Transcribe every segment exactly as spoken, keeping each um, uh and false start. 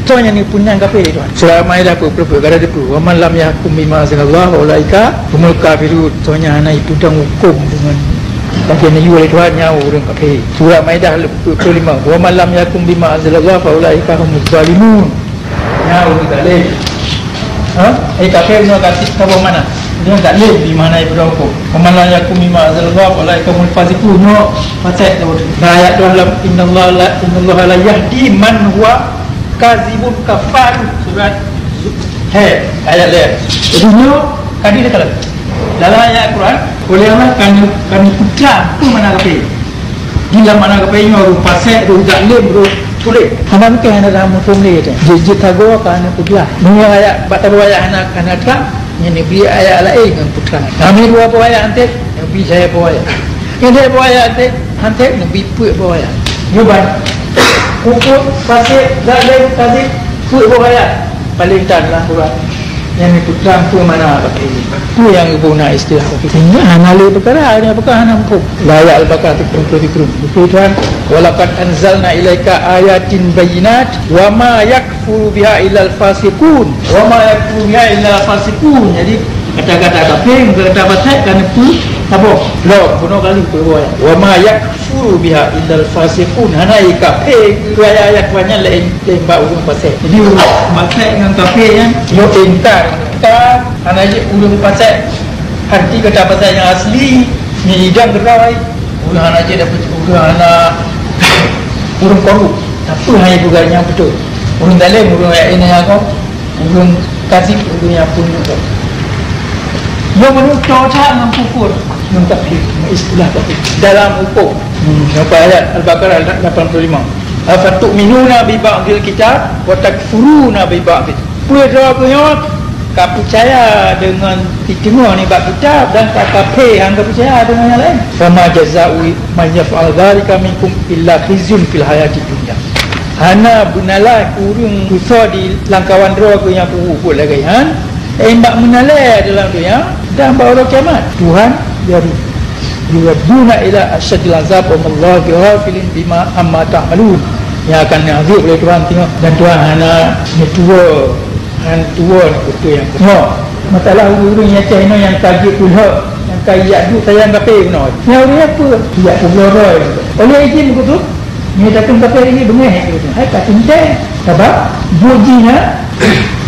Soe nyang neupeunan kafé lé Tuhan? Surat Maidah peuet puluh peuet, kada teupeue, "Wa man lam yahkum bima anzalallah fa ulaika humul kafirun." Soe nyang hana jipeudong huköm deungon lagèe nyang geuyue lé Tuhan, nyan ureueng kafé. Surat Maidah peuet puluh lima, "Wa man lam yahkum bima anzalallah fa ulaika humuz zalimun." Nyan ureueng zalim. Ha? Eh, kafé nyoe ka, ka boh makna. Nyoe zalim di makna jipeudong huköm. "Wa man lam yahkum bima anzalallah fa ulaika humul fasiqun." Nyoe fasik tu. Nah, ayat tu dalam, "Innallaha la, innallaha la yahdi man huwa kazibun kafar." Surat He, ayat lhèe. Jadi nyoe ka di dalam, dalam ayat Quran, oleh Allah ka neu-, ka neupeutrang peue makna kafé. Di dalam makna kafé nyoe, ureueng fasik, ureueng zalim, ureueng tuléh. Hana mungken hana dalam huköm lé, teuh. Jeuet, jeuet sagoe ka hana peugah. Meunyoe ayat, bak saboh ayat hana, hana trang, nyan neubri ayat laén ngon peutrang. Hana dua boh ayat, teuh. Neubri lhèe boh ayat. Nyan lhèe boh ayat, teuh. Hana, teuh, neubri peuet boh ayat. Nyoe ban. Kufur, fasik, zalim, kazib, peuet boh ayat. Paléng tan lam Quran. Nyang neupeutrang peue makna kafé. Peue nyang geuboh na istilah kafé. Sehingga hana lé peukara, hana peukara hana muphom. Lam ayat Al-Baqarah tiga puluh tujuh. Beutôi Tuhan, "Wa laqad anzalna ilaika ayatin bayyinat, wa ma yakfuru biha illal fasiqun." Wa ma yakfuru biha illal fasiqun. Jadi, kata-kata kafé, kata-kata fasik ka neupeusaboh. Lom, bunoe kali peubuet. "Wa ma yakfuru biha illal fasiqun." Hana kafé keu ayat-ayat Tuhan nyan laén, laén bak ureueng fasik. Jadi, ureueng fasik ngon kafé nyan, yo ingkar. Ka hana jeuet ureueng fasik. Arti kata fasik nyang asli, nyan idang geuroi. Ureueng hana jeuet dapeuet, ureueng hana, ureueng korup. Tapi hana peugah nyang beutôi. Ureueng zalim, ureueng nyang inong, ureueng kazib, ureueng nyang peunyumbang. Nyoe meunurot that ngon kufur, ngon kafir, ngon istilah kafir. Dalam huköm, hmm, nyoe ayat Al-Baqarah lapan puluh lima. "Afatu'minuna bi ba'dil kitab wa takfuruna bi ba'din." Peue droe geuh nyoe ka peucaya deungon siteungoh nibak kitab dan ka kafé, hana peucaya deungon nyang laén. "Fama jaza'u man yaf'al dzalika minkum illa khizyun fil hayatid dunya." Hana beunalai ureueng peue soe di lamkawan droe geuh nyang peubuet lagèe nyan, eh, bak meunalai dalam dunia dan bak uroe kiamat. Tuhan, ya Rabb, "Yuradduna ila asyaddil azab wa mallahu bighafilin bima, amma ta'malun." Nyang akan neuazab lé Tuhan teungoh, dan Tuhan hana neutuwo, hana neutuwo neukutu nyang nyoe. Masalah ureueng-ureueng nyang cah inoe nyang ka jeuet peulhok, nyang ka jak duek sayang kafé bunoe. Nyang ureueng nyan peue? Jak peubloe droe. Oleh izin begitu, nyoe takheun kafé ini beungéh. Hai ka teuntèe. Sabab buet jih nyan,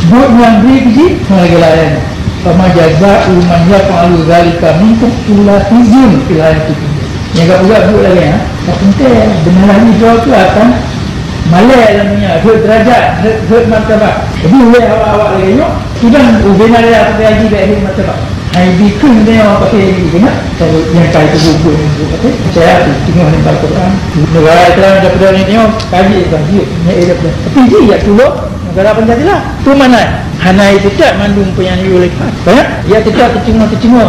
buet nyang bri keu jih, ngon lagèe laén. "Fama jaza'u man yaf'alu dzalika minkum illa khizyun fil hayatid dunya." Nyang ka peugah buet lagèe nyan, ka teuntèe, beunalai droe keuh akan malèe lam dunia, rhot deurajat, rhot, rhot martabat. Jadi, ulèe awak-awak lagèe nyoe, sidang ubena raya sabe haji bèk rhot martabat. Hai bikreun lé awak pakai ini, ingat, kalau nyang kai tu buet-buet nyang buet, pakai, saya tu, tengok ni Al-Quran. Negara Islam dah pedah ni tengok, kaji, kaji, ni, eh, dah pedah. Tapi dia, ya, tulok, Negara Pancasila. Peue makna? Hana jiteutab mandum peue nyang jiyue lé Tuhan. Banyak? Jijak teutab teuceungoh-teuceungoh,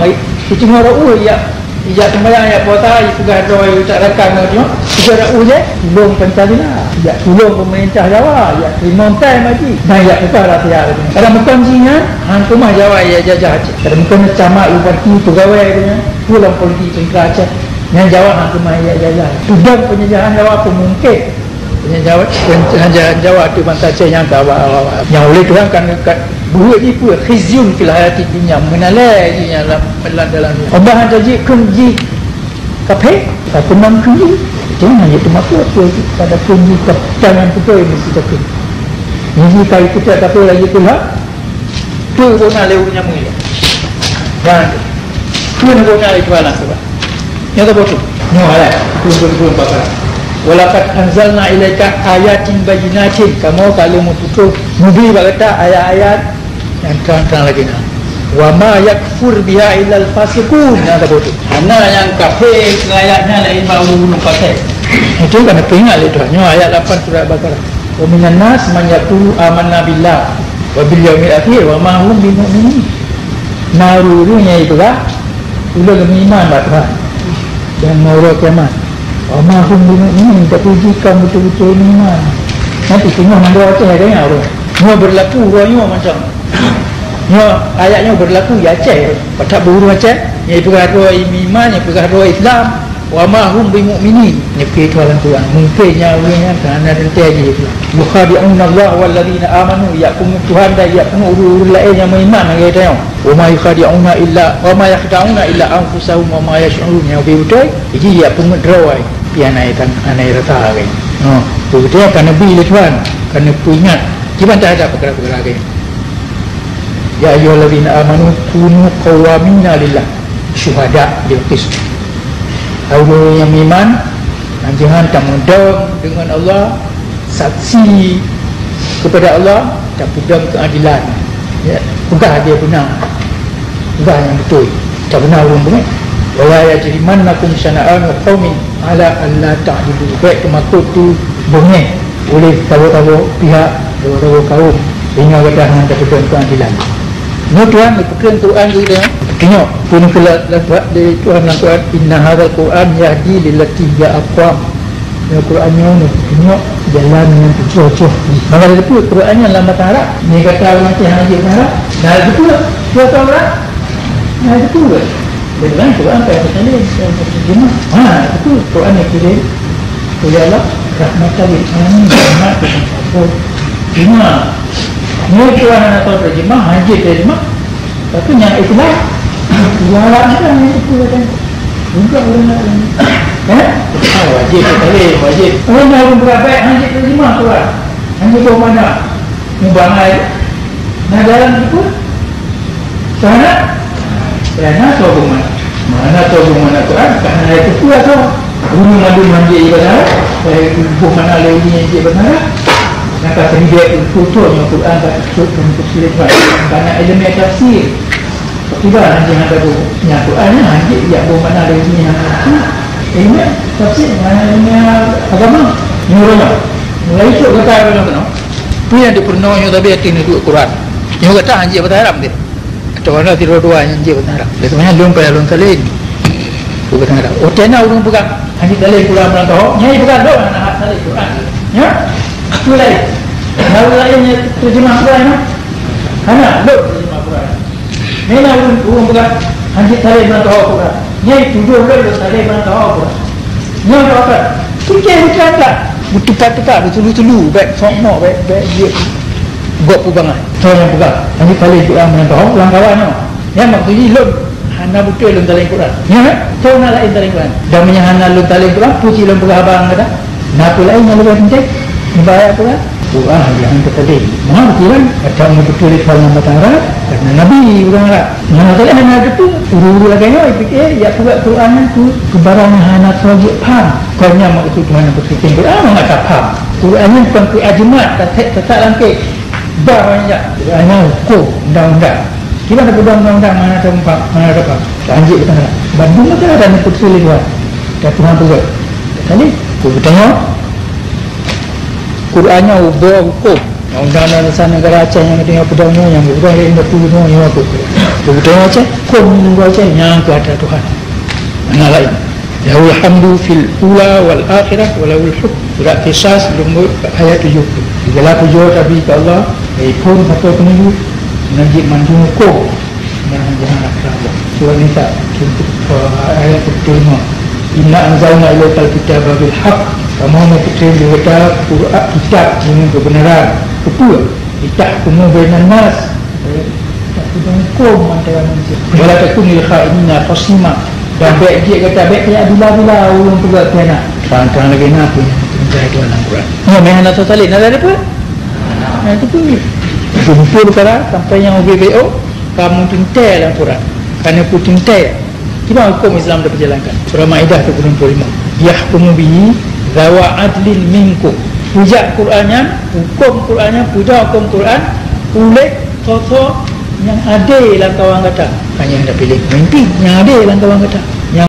teuceungoh rot ueh, jijak, jijak seumayang, jijak puasa, jipeugah droe, jijak rakan ngon nyoe. Jijak rot ueh jeh, tulông Pancasila. Jijak tulông peumeurintah Jawa, jijak teurimong tai maji. Nah, jijak peugah rahsia lagèe nyan. Kadang bukon jih nyan, han keumah Jawa jijak jajah Aceh. Kadang bukon camat, bupati, peugawée geuh nyan, peue lam polisi, tentara Aceh. Nyan Jawa han keumah jijak jajah. Tudang penjajahan Jawa pun mungkin. Nyang jaweueb, nyang jaweueb ateueh bansa Aceh nyang ka awak-awak. Nyang ulèe Tuhan kan, kan beuheuet jih peue? Khizyun fil hayatid dunya, meunalèe jih nyan lam, lam dalam dunia. Allah hana jikheun jih kafé, ka keunong kheun jih. Jangan jih teumakot peue jih, pada kheun jih ka, jangan beutôi meusti takheun. Nyang jih ka jiteutab kafé lagèe peue lah? Peue guna lé ureueng nyang meuiman? Wan. Peue guna lé Tuhan Allah Subhanahu? Nyoe ka beutôi. Nyoe ayat. Beutôi, beutôi, beutôi, Baqarah. "Wa laqad anzalna ilaika ayatin bayyinatin." Kamoe ka lheueh meututoh, meubri bak gata ayat-ayat nyang trang-trang lagèe nyan. "Wa ma yakfur biha illal fasiqun." Nyan ka beutôi. Hana nyang kafé keu ayat nyan laén bak ureueng-ureueng fasik. Itu kan peuingat lé Tuhan. Nyoe ayat lapan surat Baqarah. "Wa minan nas man yaqulu amanna billah wa bil yaumil akhir wa ma hum bimu'minin." Na ureueng nyang jipeugah, "Ulôn meuiman bak Tuhan dan uroe kiamat." "Wa ma hum bimu'minin," tapi jih kon beutôi-beutôi meuiman. Nanti singoh mandua Aceh ada nyang ureueng. Nyoe berlaku uroe nyoe macam. Nyoe ayat nyoe berlaku di Aceh. Pakat ureueng Aceh, nyang jipeugah droe meuiman, nyang jipeugah droe Islam. Wa ma hum bimu'minin. Nyeupeu Tuhan lam Quran. Mungken nyan ureueng nyan ka hana teuntèe jih. Yukhadi'una Allah walladzina amanu. Yak peungeut Tuhan dan yak peungeut ureueng-ureueng laén nyang meuiman lagèe tanyoe. Wa ma yukhadi'una illa, wa ma yakhda'una illa anfusahum wa ma yash'urun. Nyang beutôi, jih yak peungeut droe. Pi hana tan, hana rasa lagèe. Ha, beutôi ka neubi lé Tuhan, ka neupeuingat. Kiban that-that peukara-peukara lagèe nyan. Ya ayyuhalladzina amanu kunu qawwamina lillah syuhada bil qist. Hai ureueng nyang meuiman, anjeungan tameudong deungon Allah, saksi keupada Allah, tapeudong keuadilan. Ya, peugah dia beuna, peugah nyang beutôi. Tabeuna ureueng beungéh. Wala yajrimannakum syana'anu qaumin ala alla ta'dilu. Bèk teumakot teubeungéh oleh saboh-saboh pihak, saboh-saboh kaum, sehingga gata hana tapeudong keuadilan. Nyoe Tuhan geupeukheun Quran geuh nyoe. Teunyok, peue neukeulak lam Quran, lé Tuhan lam Quran, "Inna hadzal Qur'an yahdi lillati hiya aqwam." Nyoe Quran nyoe, nyoe teunyok jalan nyang teujoh-joh. Maka dari tu Quran nyan lam bahasa Arab. Nyoe gata ureueng Aceh hana jeuet bahasa Arab. Nah, itu pula. Dua tahun Arab. Nah, itu pula. Dengan Quran kaya tertulis, kaya terjemah. Ha, itu Quran yang kirim oleh Allah, rahmatan lil alamin, rahmat kepada seluruh dunia. Ni Quran hana tahu terjemah, hana jeuet terjemah. Tapi nyang Islam, dua Arab ni kan yang itu kan. Juga orang nak ini. Eh? Ah, wajib, wajib, wajib. Orang dah belum berapa, hana jeuet terjemah Quran. Hana jeuet mana. Mubangai. Nah, dalam itu, Karena, karena soe geumat. Mana soe geumat Al-Quran, karena itu pula soe. Guru mandum hana jeuet bahasa Arab, eh, boh mana lé ureueng nyang jeuet bahasa Arab. Maka sehingga itu tutur Al-Quran ka tersebut dalam tafsir Islam. Karena ilmu tafsir. Tiba nanti ada bu, nya Quran nya hana jeuet jak boh mana lé ureueng nyang ilmu tafsir, ilmu agama. Nyoe ureueng. Mulai itu kata orang kena. Peue nyang dipeurunoe nyoe tabi hati neuduek Quran. Nyoe gata hana jeuet bahasa Arab deh. Atau hana sidroe-droe nyang jeuet bahasa Arab. Biasanya lôn payah lôn salin. Bukan Arab. Oh, tena ureueng peugah, hana salin Quran meunan toh. Nyai peugah lôn hana salin Quran. Ya? Aku lain. Lalu lain nyang terjemah Quran, ha? Hana, lôn terjemah Quran. Mena ureueng, ureueng peugah, hana salin meunan toh Quran. Nyai tudoh lôn, lôn salin meunan toh Quran. Nyoe doakan. Pikée bukan tak. Beutupat-tupat, beutulu-tulu, bèk sok mok, bèk, bèk jeuet. Gop peubangai. Soe nyang peugah, hana salin Quran meunan toh, lam kawan nyoe. Nyan maksud jih lôn hana beutôi lôn salin Quran. Nyan, eh? Soe na laén salin Quran. Dan meunyo hana lôn salin Quran, peue cit lôn peugah haba ngon gata? Na peue laén nyang leubeh penting? Nibak ayat Quran? Quran hana teusalin. Meunan kiban, gata meunyo beutôi lé Tuhan nyang meutatara, karena Nabi ureueng Arab. Meunan salah hana teupeue, ureueng-ureueng lagèe nyoe jipike, jak peugah Quran nyan keu, keu barang nyang hana soe jeuet paham. Kon nyan maksud Tuhan nyang beutôi Quran, hana ka paham. Quran nyan kon keu ajemat, tasek, tasak langkek. Bah banyak. Hanya hukum, undang-undang. Kiban tapeugah undang-undang, mana ada empat, mana ada empat. Lanjut kita nak. Bandung macam ada ni putri lagi buat. Dah Tuhan peugah. Tadi, aku bertanya, Quran nya ubah hukum. Undang-undang dasar negara Aceh yang katanya pedoman yang berubah dari Indonesia semua yang aku. Aku bertanya Aceh, hukum negara Aceh yang kata Tuhan. Mana lain? Lahul hamdu fil ula wal akhirah wa lahul hukm. Surat Qisas, nombor ayat tujuh puluh. Segala puja tabri keu Allah, baik phon sampai peungeut, meunajik mandum hukum nyang jahat keu Allah. Surat Nisa, ayat tujuh puluh lima. Inna anzalna ilaikal kitaba bil haqq. Kamoe neupeutreun keu gata Quran, kitab deungon keubeunaran. Keupeue? Litahkuma bainan nas. Supaya gata huköm antara manusia. Wala takun lil khainina khasima. Dan bèk jeuet gata, bèk kajak bila-bila ureueng peugah khianat. Terang-terang lagèe na peue nyang teuntèe Tuhan lam Quran. Nyoe meuhana teusalin, na peue? Na peue? Kumpul peukara sampai nyang ubé B O, kamoe teuntèe lam Quran. Ka na peue teuntèe. Kiban huköm Islam tapeujalankan. Surah Maidah tujuh puluh lima. Yahkumu bihi zawa adlin minkum. Peujak Quran nyan, huköm Quran nyan, peujak huköm Quran uléh soe-soe nyang adé lam kawan gata. Hana nyang tapiléh pemimpin nyang adé lam kawan gata.